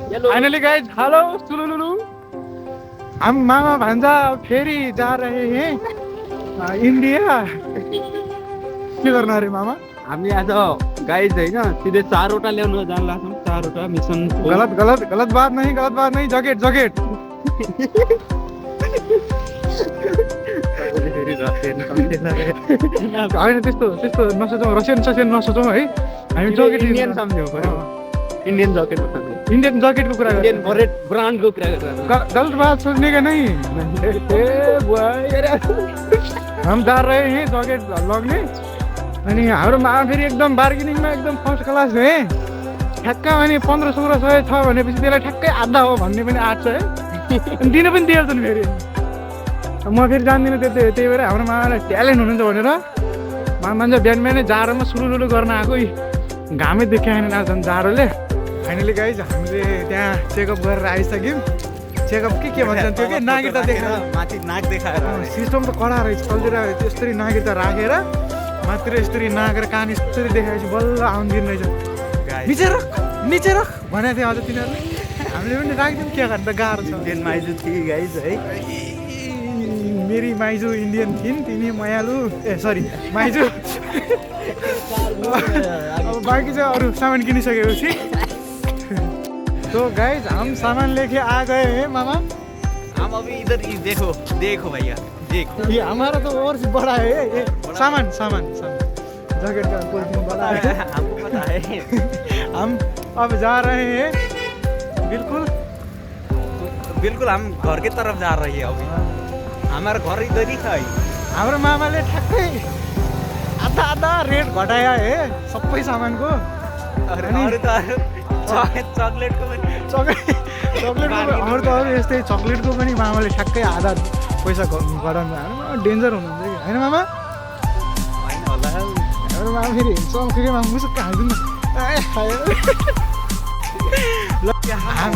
finally guys hello सुलुलुलु हम मामा भान्जा फेरि जा रहे हैं इन्डिया के गर्न अरे मामा हामी आज गाइज होइन सिधै 4वटा ल्याउन जान लाग्छौँ 4वटा मिसन गलत बात नहीं जकेट होइन त्यस्तो नसोचौँ रसियन नसोचौँ है हामी जकेट इन्डियन सम्झ्यौँ इन्डियन जकेटको कुरा इन्डियन ब्रान्डको कुरा गरेर गलत बात सोच्ने का नहीं हम जा रहे हैं जकेट लग्ने अनि हाम्रो मामा फेरि एकदम बार्गेनिङमा एकदम फर्स्ट क्लास है ठ्याक्क अनि 1500-1600 छ भनेपछि त्यसलाई ठ्याक्कै आधा हो भन्ने पनि आँट छ है अनि दिन पनि दिएछन् फेरि म फेरि जान्दिनँ त्यही भएर हाम्रो मामालाई ट्यालेन्ट हुनुहुन्छ भनेर मामा चाहिँ बिहान जाडोमा सुलुलुलु गर्न आएको घामै देखाएन नाच्छन् जाडोले फाइनली गाइज हामीले त्यहाँ चेकअप गरेर आइसक्यौँ चेकअप के भन्छन् त्यो के नागरिकता देखाएर माथि नाक देखाएर सिस्टम त कडा रहेछ कतितिर यसरी नागरिकता राखेर मात्र यसरी नाक र कान यसरी देखाएपछि बल्ल आउनु दिनु रहेछ निचे रख भनेको थियो अझ तिनीहरूले हामीले पनि राखिदिउँ के गर्ने त गाह्रो छ इन्डियन माइजू थिए गाइज है मेरी माइजू इन्डियन थिइन् तिमी मयालु सरी माइजू अब बाँकी चाहिँ अरू सामान किनिसकेपछि तो गाइज हम सामान लेके आ गए हैं मामा हम अभी इधर देखो भैया देखो ये हमारा तो और बड़ा है ये सामान जैकेट का क्वालिटी बड़ा है हमको पता है हम अब जा रहे हैं बिल्कुल हम घर की तरफ जा रहे हैं अभी हमारा घर इधर ही है हाम्रो मामाले ठ्याक्कै आधा रेट घटाया है सबै सामानको चकलेटको अरू त अरू यस्तै चक्लेटको पनि मामाले ठ्याक्कै आधा पैसा घटाउनु डेन्जर हुनुहुन्छ कि होइन मामा हाम्रो मामा फेरि फेरि मामा मुसुक्क हालिदिनु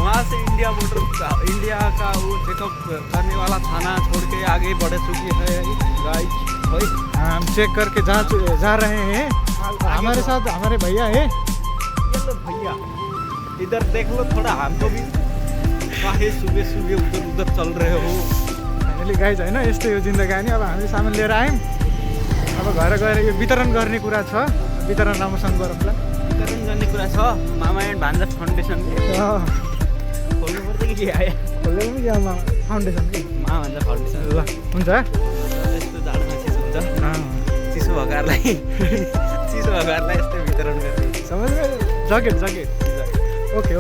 वहाँ से इंडिया का वो चेकअप करने वाला थाना छोड़ के आगे बढ़ चुकी है गाइस हम चेक करके जा रहे हैं हमारे साथ हमारे भैया है भैया इधर देख लो थोड़ा हमको भी काहे सुबह उधर चल रहे हो फाइनली गाइज होइन यस्तै हो जिन्दगानी अब हामीले सामान लिएर आयौँ अब घर गएर यो वितरण गर्ने कुरा छ वितरण राम्रोसँग गरौँला वितरण गर्ने कुरा छ मामा एन्ड भान्जा फाउन्डेसन खोल्नु पर्छ कि आयो खोल्नु पनि क्या फाउन्डेसन कि मामा भान्जा फाउन्डेसन ल हुन्छ यस्तो जाडोमा चिसो हुन्छ चिसो भएकाहरूलाई यस्तै वितरण गर्ने समझ जकेट ओके